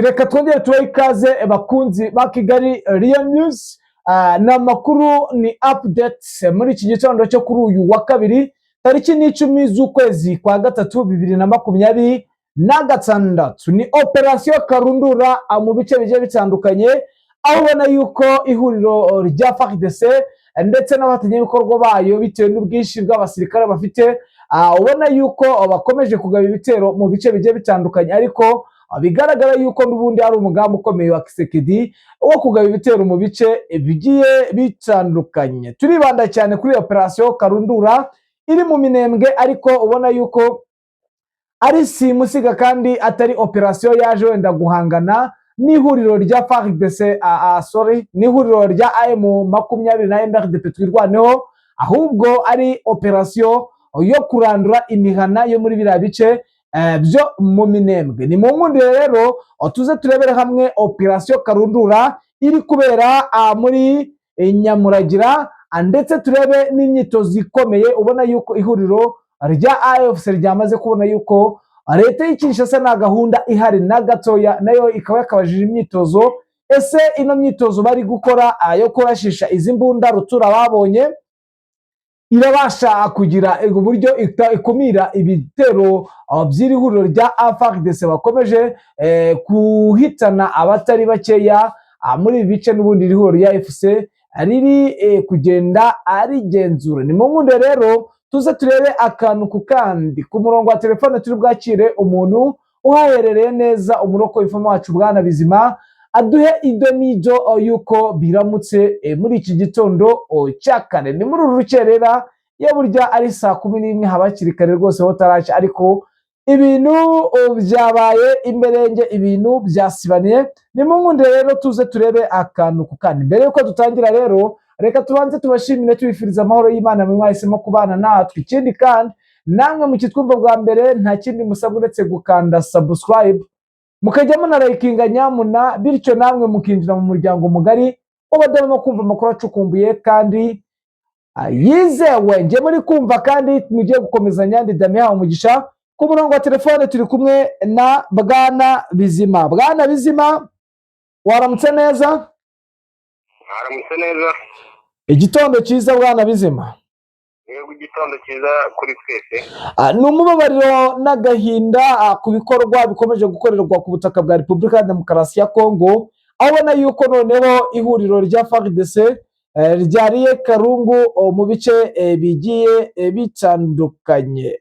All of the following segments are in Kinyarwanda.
Reka twongere tubahe ikaze, bakunzi ba Kigali Real News. Ni amakuru, ni updates muri iki gitondo cyo kuri uyu wa kabiri, tariki ni 10 z'ukwezi kwa gatatu 2026. Ni operasiyo karundura mu bice bigiye bitandukanye, aho ubona yuko ihuriro rya FARDC ndetse n'abafatanyabikorwa bayo, bitewe n'ubwinshi bw'abasirikare bafite, ubona yuko bakomeje kugaba ibitero mu bice bigiye bitandukanye. Ariko bigaragara yuko n'ubundi ari umugambi ukomeye wa Tshisekedi wo kugaba ibitero mu bice bigiye bitandukanye. Turibanda cyane kuri operasiyo karundura iri mu Minembwe, ariko ubona yuko ari simusiga kandi atari operasiyo yaje wenda guhangana n'ihuriro rya FARDC, sorry, n'ihuriro rya M20 na MRDP Twirwaneho, ahubwo ari operasiyo yo kurandura imihana yo muri biriya bice byo mu Minembwe. Ni mu nkundire rero tuze turebere hamwe operasiyo karundura iri kubera muri Nyamuragira, ndetse turebe n'imyitozo ikomeye ubona yuko ihuriro rya AFC ryamaze kubona yuko leta y'i Kinshasa nta gahunda ihari na gatoya, nayo ikaba yakabajije imyitozo. Ese ino myitozo bari gukora yo kurashisha izi mbunda rutura babonye irabasha kugira uburyo ikumira ibitero by'iri huriro rya FARDC bakomeje kuhitana abatari bakeya muri ibi bice n'ubundi iri huriro rya AFC riri kugenda arigenzura? Ni mu nkunde rero tuze turebe akantu ku kandi. Ku murongo wa telefone turi bwakire umuntu uhaherereye neza, umuroko ifamo wacu bwana Bizima, aduhe ido n'ido yuko biramutse muri iki gitondo cya kare. Ni muri uru rukerera, iyo burya ari saa 11 haba hakiri kare rwose ho taracya, ariko ibintu byabaye imberenge, ibintu byasibaniye. Ni mu nkundire rero tuze turebe akantu ku kandi. Mbere yuko dutangira rero, reka tubanze tubashimire, tubifuriza amahoro y'Imana mwe mwahisemo kubana natwe. Ikindi kandi, namwe mukitwumva bwa mbere, nta kindi musabwa uretse gukanda subscribe, mukajya munarayikinga nyamuna, bityo namwe mukinjira mu muryango mugari w'abadahwema kumva amakuru acukumbuye kandi yizewe. Njye muri kumva kandi mugiye gukomezanya ndi Damian Umugisha. Ku murongo wa telefone turi kumwe na bwana Bizima. Bwana Bizima, waramutse neza? Mwaramutse neza. Igitondo cyiza, bwana Bizima. Yego, igitondo cyiza kuri twese. Ni umubabariro n'agahinda ku bikorwa bikomeje gukorerwa ku butaka bwa Repubulika ya Demokarasi ya Kongo, aho ubona yuko noneho ihuriro rya FARDC ryariye karungu mu bice bigiye bitandukanye.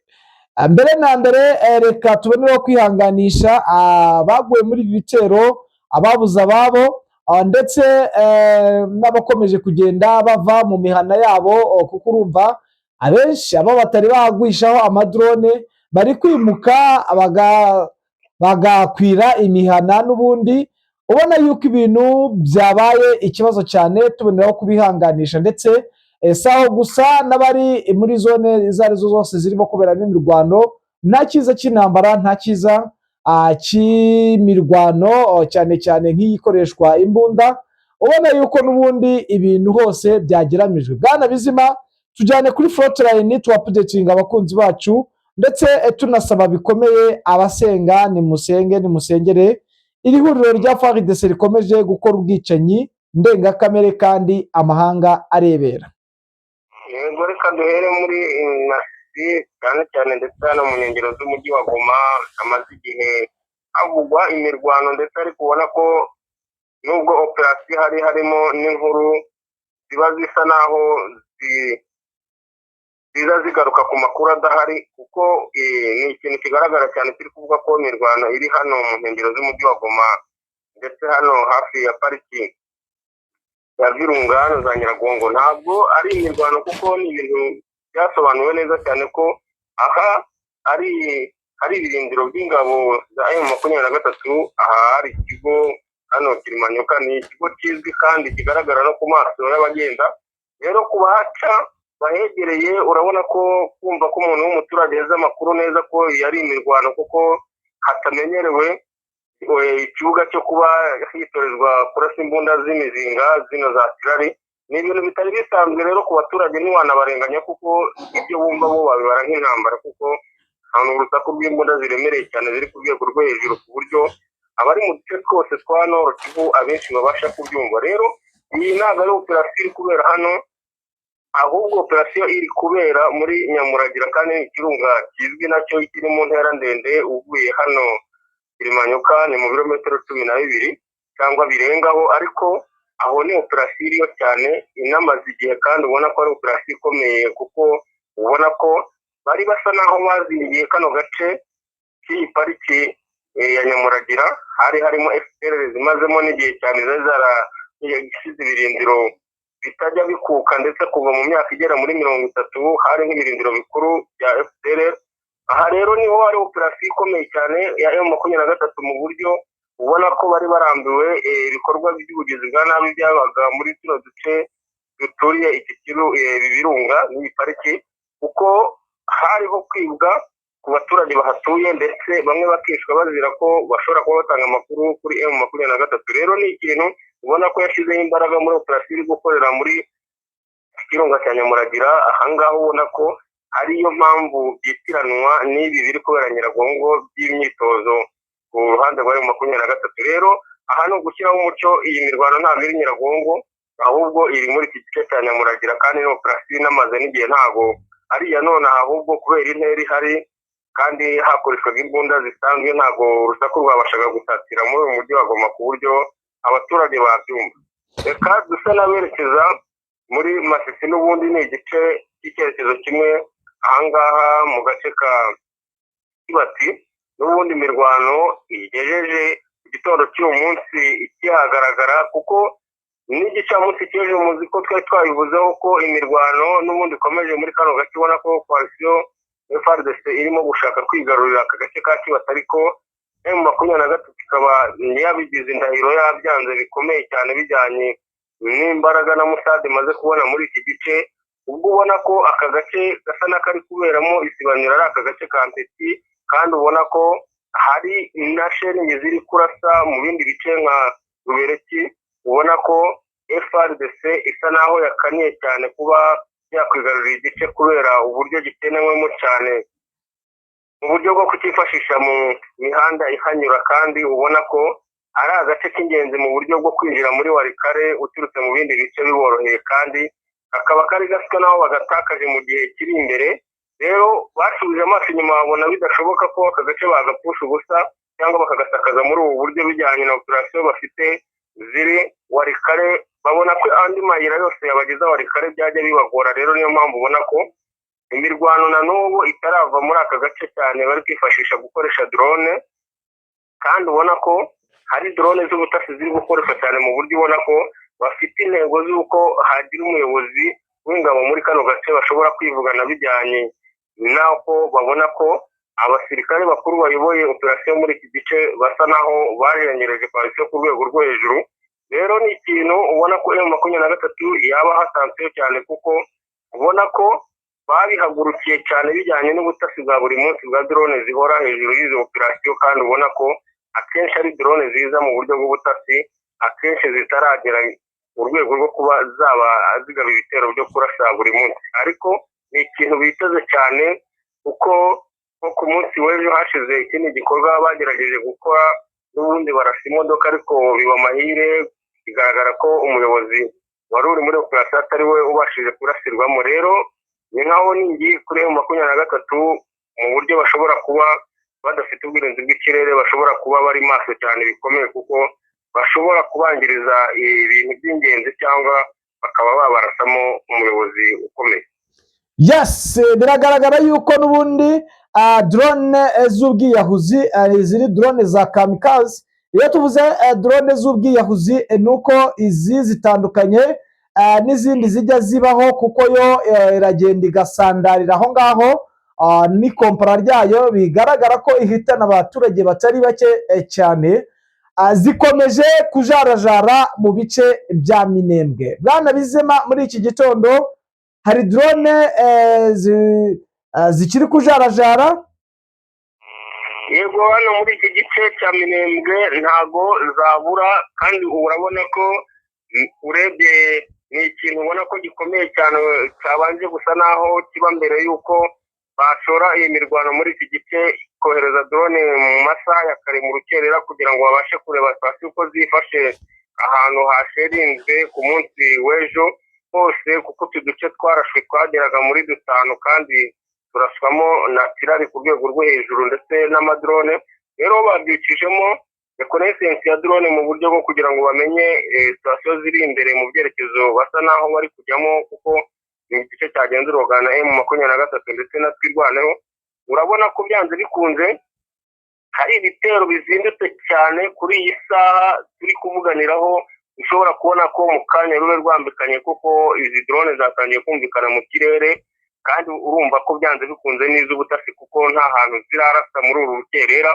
Mbere na mbere, reka tubonereho kwihanganisha abaguye muri ibi bitero, ababuze ababo, ndetse n'abakomeje kugenda bava mu mihana yabo, kuko urumva abenshi abo batari bagwishaho amadrone bari kwimuka bagakwira imihana. N'ubundi ubona yuko ibintu byabaye ikibazo cyane, tuboneraho kubihanganisha. Ndetse si aho gusa, n'abari muri zone izo arizo zose zirimo kuberamo imirwano. Nta cyiza cy'intambara, nta cyiza cy'imirwano, cyane cyane nk'iyi ikoreshwa imbunda. Ubona yuko n'ubundi ibintu hose byageramijwe. Bwana Bizima, tujyane kuri frontline, tubaupdatinga abakunzi bacu, ndetse tunasaba bikomeye abasenga, nimusenge, nimusengere iri huriro rya FARDC rikomeje gukora ubwicanyi ndengakamere kandi amahanga arebera. Yego, reka duhere muri Masisi cyane cyane, ndetse hano mu nkengero z'umujyi wa Goma hamaze igihe havugwa imirwano, ndetse ariko ubona ko nubwo operasiyo hari harimo n'inkuru ziba zisa naho ziza zigaruka ku makuru adahari, kuko ni ikintu kigaragara cyane kiri kuvuga ko imirwano iri hano mu nkengero z'umujyi wa Goma, ndetse hano hafi ya pariki ya Virunga, hano za Nyiragongo. Ntabwo ari imirwano, kuko ni ibintu byasobanuwe neza cyane ko aha ari hari ibirindiro by'ingabo za M23. Aha hari ikigo hano Kirimanyuka, ni ikigo kizwi kandi kigaragara no ku maso y'abagenda. Rero ku bahaca bahegereye, urabona ko kumva ko umuntu w'umuturage azi amakuru neza ko yari imirwano, kuko hatamenyerewe ikibuga cyo kuba hitorezwa kurasa imbunda z'imizinga zino za kirari, ni ibintu bitari bisanzwe. Rero ku baturage ntiwanabarenganya, kuko ibyo bumva bo babibara nk'intambara, kuko nta urusaku rw'imbunda ziremereye cyane ziri ku rwego rwo hejuru ku buryo Abari mu duce twose twa Nord Kivu abenshi babasha kubyumva. Rero iyi ntabwo ari operasiyo iri kubera hano, ahubwo operasiyo iri kubera muri Nyamuragira, kandi ni ikirunga kizwi nacyo kiri mu ntera ndende. Uvuye hano Kirimanyuka ni mu birometero 12 cyangwa birengaho, ariko aho ni operasiyo iriyo cyane inamaze igihe, kandi ubona ko ari operasiyo ikomeye, kuko ubona ko bari basa naho bazingiye kano gace k'iyi pariki ya Nyamuragira. Hari harimo FDLR zimazemo n'igihe cyane, zari zarasize ibirindiro bitajya bikuka, ndetse kuva mu myaka igera muri 30 hari nk'ibirindiro bikuru bya FDLR. Aha rero niho hari operasiyo ikomeye cyane ya M23, mu buryo ubona ko bari barambiwe ibikorwa by'ubugizi bwa nabi byabaga muri tuno duce duturiye iki ibi birunga n'iyi pariki, kuko hariho kwibwa ku baturage bahatuye, ndetse bamwe bakicwa bazira ko bashobora kuba batanga amakuru kuri M23. Rero ni ikintu ubona ko yashyizeho imbaraga muri operasiyo iri gukorera muri ikirunga cya Nyamuragira. Ahangaha ubona ko ariyo mpamvu byitiranwa n'ibi biri kubera Nyiragongo by'imyitozo ku ruhande rwa M23. Rero aha ni ugushyiraho umucyo: iyi mirwano ntabwo iri Nyiragongo, ahubwo iri muri iki gice cya Nyamuragira, kandi ni operasiyo inamaze n'igihe, ntabwo ari iya none, ahubwo kubera intera ihari kandi hakoreshwaga imbunda zisanzwe, ntabwo urusaku rwabashaga gusatira muri uyu mujyi wa Goma ku buryo abaturage babyumva. Reka dusa n'aberekeza muri Masisi, n'ubundi ni igice cy'icyerekezo kimwe. Ahangaha mu gace ka Kibati n'ubundi imirwano igejeje igitondo cy'uyu munsi ikihagaragara, kuko n'igicamunsi cy'ejo muzi ko twari twabivuzeho ko imirwano n'ubundi ikomeje muri kano gace. Ubona ko coalition FARDC irimo gushaka kwigarurira aka gace ka Kibati, ariko M23 ikaba yabigize indahiro, yabyanze bikomeye cyane, bijyanye n'imbaraga na Musade imaze kubona muri iki gice. Ubwo ubona ko aka gace gasa n'akari kuberamo isibaniro ari aka gace ka Mpeti, kandi ubona ko hari na shelling ziri kurasa mu bindi bice nka Rubereki. Ubona ko FARDC isa naho yakaniye cyane kuba yakwigarurira igice, kubera uburyo gikenewemo cyane mu buryo bwo kucyifashisha mu mihanda ihanyura, kandi ubona ko ari agace k'ingenzi mu buryo bwo kwinjira muri Walikale uturutse mu bindi bice biboroheye, kandi kakaba kari gasa naho bagatakaje mu gihe kiri imbere. Rero basubije amaso inyuma babona bidashoboka ko aka gace bagapfusha ubusa cyangwa bakagasakaza muri ubu buryo, bijyanye na operasiyo bafite ziri Walikale. Babona ko andi mayira yose yabageza Walikale byajya bibagora. Rero niyo mpamvu ubona ko imirwano na n'ubu itarava muri aka gace cyane, bari kwifashisha gukoresha drone, kandi ubona ko hari drone z'ubutasi ziri gukoreshwa cyane, mu buryo ubona ko bafite intego z'uko hagira umuyobozi w'ingabo muri kano gace bashobora kwivugana, bijyanye n'uko babona ko abasirikare bakuru bayoboye operasiyo muri iki gice basa naho bajengereje coalition ku rwego rwo hejuru. Rero ni ikintu ubona ko M23 yaba hasanzwe cyane, kuko ubona ko babihagurukiye cyane bijyanye n'ubutasi bwa buri munsi bwa drone zihora hejuru y'izo operasiyo, kandi ubona ko akenshi ari drone ziza mu buryo bw'ubutasi, akenshi zitaragera urwego rwo kuba zaba zigaba ibitero byo kurasa buri munsi. Ariko ni ikintu biteze cyane, kuko nko ku munsi w'ejo hashize ikindi gikorwa bagerageje gukora, n'ubundi barasa imodoka, ariko biba amahire bigaragara ko umuyobozi wari uri muri operasiyo atari we ubashije kurasirwamo. Rero ni nkaho ningi kuri M23 mu buryo bashobora kuba badafite ubwirinzi bw'ikirere, bashobora kuba bari maso cyane bikomeye, kuko bashobora kubangiriza ibintu by'ingenzi cyangwa bakaba babarasamo umuyobozi ukomeye. Yes, biragaragara yuko n'ubundi drone z'ubwiyahuzi ziri drone za kamikaze. Iyo tuvuze drone z'ubwiyahuzi, ni uko izi zitandukanye n'izindi zijya zibaho, kuko yo iragenda igasandarira aho ngaho n'ikompara ryayo bigaragara ko ihitana abaturage batari bake cyane. Zikomeje kujarajara mu bice bya Minembwe. Bwana Bizema, muri iki gitondo hari drone zikiri kujarajara? Yego, hano muri iki gice cya Minembwe ntago zabura, kandi urabona ko urebye ni ikintu ubona ko gikomeye cyane cyabanje gusa naho kiba mbere y'uko bashora iyi mirwano muri iki gice. Kohereza drone mu masaha ya kare mu rukerera kugira ngo babashe kureba sitasiyo uko zifashe ahantu hasherinzwe ku munsi w'ejo hose, kuko utu duce twarashwe twageraga muri dutanu kandi turaswamo na artillery ku rwego rwo hejuru ndetse n'amadrone. Rero babyicishemo reconnaissance ya drone mu buryo bwo kugira ngo bamenye sitasiyo ziri imbere mu byerekezo basa naho bari kujyamo, kuko ni igice cyagenzurwaga na M23 ndetse na Twirwaneho. Urabona ko byanze bikunze hari ibitero bizindutse cyane kuri iyi saha turi kuvuganiraho. Ushobora kubona ko mu kanya rube rwambikanye, kuko izi drone zatangiye kumvikana mu kirere, kandi urumva ko byanze bikunze n'iz'ubutasi, kuko nta hantu zirarasa muri uru rukerera,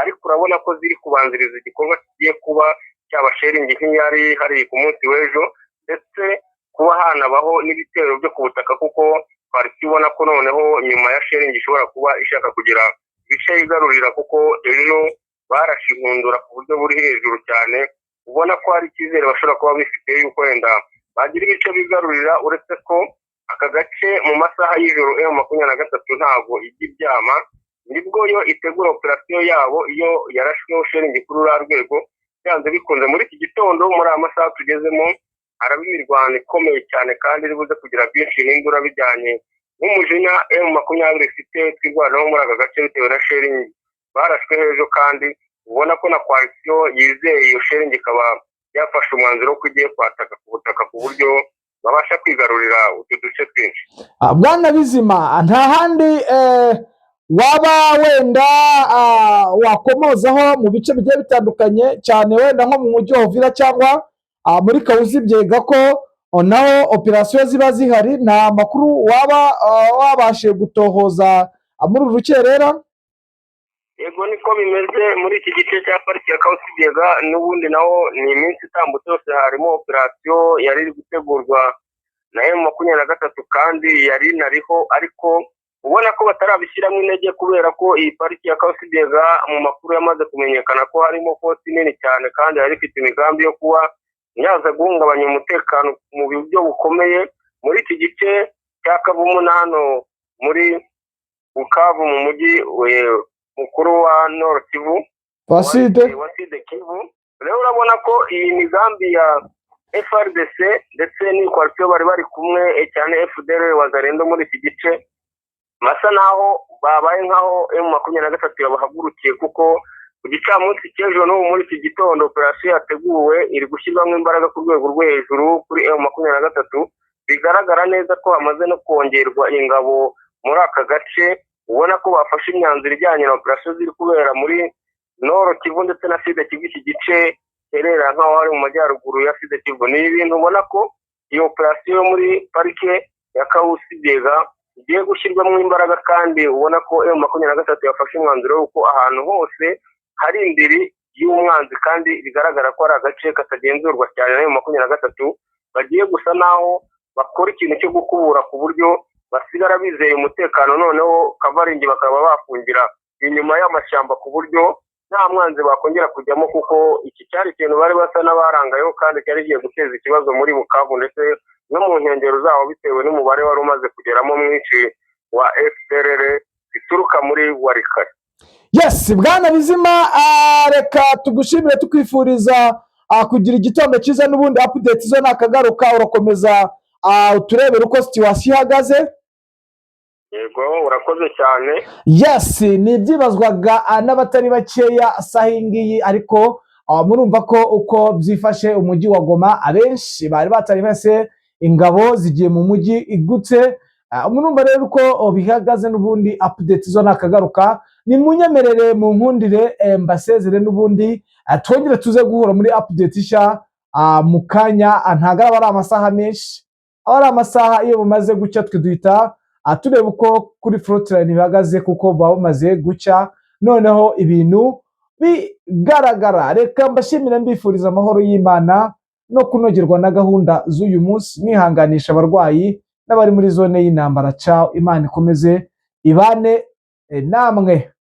ariko urabona ko ziri kubanziriza igikorwa kigiye kuba cyaba shelling nk'iyari hari ku munsi w'ejo, ndetse kuba hanabaho n'ibitero byo ku butaka, kuko twari tubona ko noneho nyuma ya shelling ishobora kuba ishaka kugira ibice yigarurira, kuko ejo barashe inkundura ku buryo buri hejuru cyane. Ubona ko hari icyizere bashobora kuba bifite yuko wenda bagira ibice bigarurira, uretse ko aka gace mu masaha y'ijoro M23 ntabwo ijya iryama, nibwo yo itegura operasiyo yabo. Iyo yarashweho shelling kuri ruriya rwego, byanze bikunze muri iki gitondo, muri aya masaha tugezemo, haraba imirwano ikomeye cyane kandi iri buze kugira byinshi ihindura bijyanye n'umujinya M20 ifite Twirwaneho muri aka gace bitewe na shelling barashwe ejo, kandi ubona ko na coalition yizeye iyo shelling ikaba yafashe umwanzuro ko igiye kwataka ku butaka ku buryo babasha kwigarurira utu duce twinshi. Bwana Bizima, nta handi waba wenda wakomozaho mu bice bigiye bitandukanye, cyane wenda nko mu mujyi wa Uvira cyangwa muri Kawuzi Byega, ko naho operasiyo ziba zihari? Nta makuru waba wabashije gutohoza muri uru rukerera? Yego, niko bimeze. Muri iki gice cya pariki ya Kawusi n'ubundi naho ni iminsi itambutse yose harimo operasiyo yari iri gutegurwa na M23, kandi yari inariho, ariko ubona ko batarabishyiramo intege, kubera ko iyi pariki ya Kawusi mu makuru yamaze kumenyekana ko harimo force nini cyane kandi yari ifite imigambi yo kuba yaza guhungabanya umutekano mu buryo bukomeye muri iki gice cya Kavumu na hano muri Bukavu, mu mujyi mukuru wa Nord Kivu. Wa Sud. Wa Sud Kivu. Rero urabona ko iyi migambi ya FARDC ndetse n'iyi bari kumwe cyane, FDLR, Wazalendo, muri iki gice basa naho babaye nkaho M23 yabahagurukiye, kuko ku gicamunsi cy'ejo n'ubu muri iki gitondo operasiyo yateguwe iri gushyirwamo imbaraga ku rwego rwo hejuru kuri M23. Bigaragara neza ko hamaze no kongerwa ingabo muri aka gace. Ubona ko bafashe imyanzuro ijyanye na operasiyo ziri kubera muri Nord Kivu ndetse na Sud Kivu, iki gice giherera nk'aho hari mu majyaruguru ya Sud Kivu. Ni ibintu ubona ko iyo operasiyo yo muri parike ya Kawusi Byega igiye gushyirwamo imbaraga, kandi ubona ko M23 yafashe umwanzuro w'uko ahantu hose hari indiri y'umwanzi kandi bigaragara ko ari agace katagenzurwa cyane na M23, bagiye gusa naho bakora ikintu cyo gukubura ku buryo basigara bizeye umutekano, noneho covering bakaba bafungira inyuma y'amashyamba ku buryo nta mwanzi bakongera kujyamo, kuko iki cyari ikintu bari basa n'abarangayeho kandi cyari kigiye guteza ikibazo muri Bukavu ndetse no mu nkengero zaho, bitewe n'umubare wari umaze kugeramo mwinshi wa FDLR zituruka muri Walikale. Yes, bwana Bizima, reka tugushimire, tukwifuriza kugira igitondo cyiza. N'ubundi update zo nakagaruka, urakomeza uturebere uko situation ihagaze. Yego, urakoze cyane. Yes, ni ibyibazwaga n'abatari bakeya saha iyi ngiyi, ariko murumva ko uko byifashe umujyi wa Goma, abenshi bari batari base ingabo zigiye mu mujyi igutse. Murumva rero uko bihagaze. N'ubundi update zo nakagaruka. Ni munyemerere, mu nkundire mbasezere, n'ubundi twongere tuze guhura muri update nshya mu kanya. Ntabwo aba ari amasaha menshi, aba ari amasaha iyo bumaze gucya twe duhita tureba uko kuri frontline bihagaze, kuko buba bumaze gucya noneho ibintu bigaragara. Reka mbashimire, mbifuriza amahoro y'Imana no kunogerwa na gahunda z'uyu munsi, nihanganisha abarwayi n'abari muri zone y'intambara. Ciao, Imana ikomeze ibane namwe.